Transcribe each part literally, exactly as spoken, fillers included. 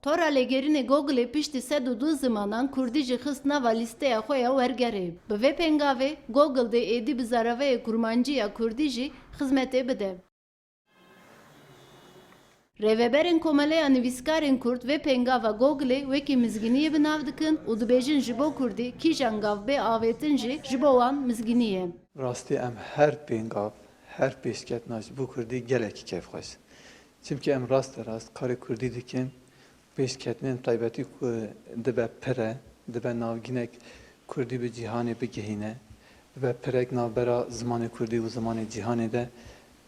Tora lêgerînê Googleê piştî sed û du zimanan kurdî jî xist nava lîsteya xwe ya wergerê. Bi vê pêngavê, Google dê êdî bi zaravayê kurmancî ya kurdî jî xizmetê bide. Rêveberên Komeleya Nivîskarên Kurd vê pêngava Googleê wekî mizgîniyê bi nav dikin û dibêjin ji bo kurdî kîjan gav bê avêtin jî ji bo wan mizgînî ye. Rastî em her pêngav, her pêşketina ji bo kurdî gelekî kêfxweş in. Çimkî em raste rast karê kurdî dikin, pêşketinên taybetî ku dibe pir e, dibe navgînek kurdî bi cîhanê bigihîne, dibe pirek navbera zimanê kurdî û zimanê cîhanê de.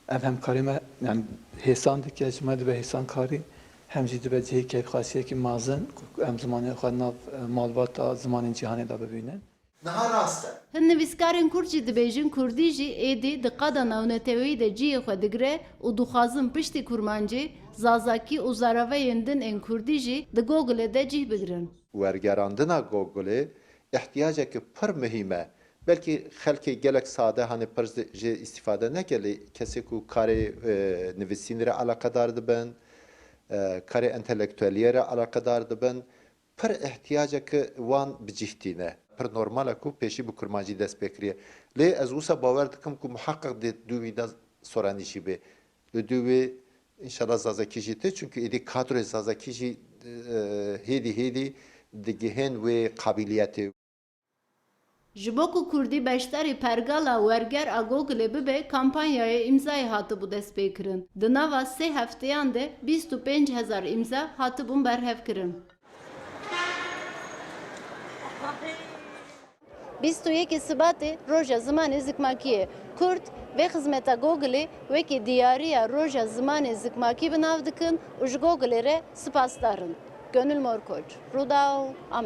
Ev hem karê me, yani hêsan dike, ji me dibe hêsankarî, hem jî dibe cihê kêfxweşiyekî mezin ku em zimanê xwe nav, e, malbata zimanên cîhanê de bibînin. Niha rast e. Hin nivîskarên kurd jî dibêjin kurdî jî êdî di qada navneteweyî de cihê xwe digire û dixwazin piştî kurmancî, zazakî û zaravayên din ên kurdî jî di Google de cih bigirin. Wergerandina Googleê ihtiyaceke pir muhîm e. Belkî xelkê gelek sade hanê pir jê îstîfade neke, lê kesê ku karê, e, nivîsînê re eleqedar dibin, e, karê entelektueliyê re eleqedar dibin, pir ihtiyaceke wan bi cih tîne. Pir normal e ku pêşî bi kurmancî dest pê kiriye. Lê ez wisa bawer dikim ku muheqeq dê dû wî de soranî jî bê. Li dû wê înşallah zazakî jî tê, çunkî êdî kadroyê zazakî jî, e, hêdî hêdî digihên wê qabiliyetê. Ji bo ku kurdî beşdarî pergala werger a Google bibe, kampanyayê îmzayê hatibû destpêkirin. Di nava sê hefteyan de bîst û pênc hezar îmza hatibûn berhevkirin. Bîst û yekê Sibatê Roja Zimanê Zikmakî ye. Kurd vê xizmeta Googleê wekî diyariya Roja Zimanê Zikmakî bi nav dikin û ji Googleê re sipasdar in. Gönül Morkoç, Rûdaw, Amed.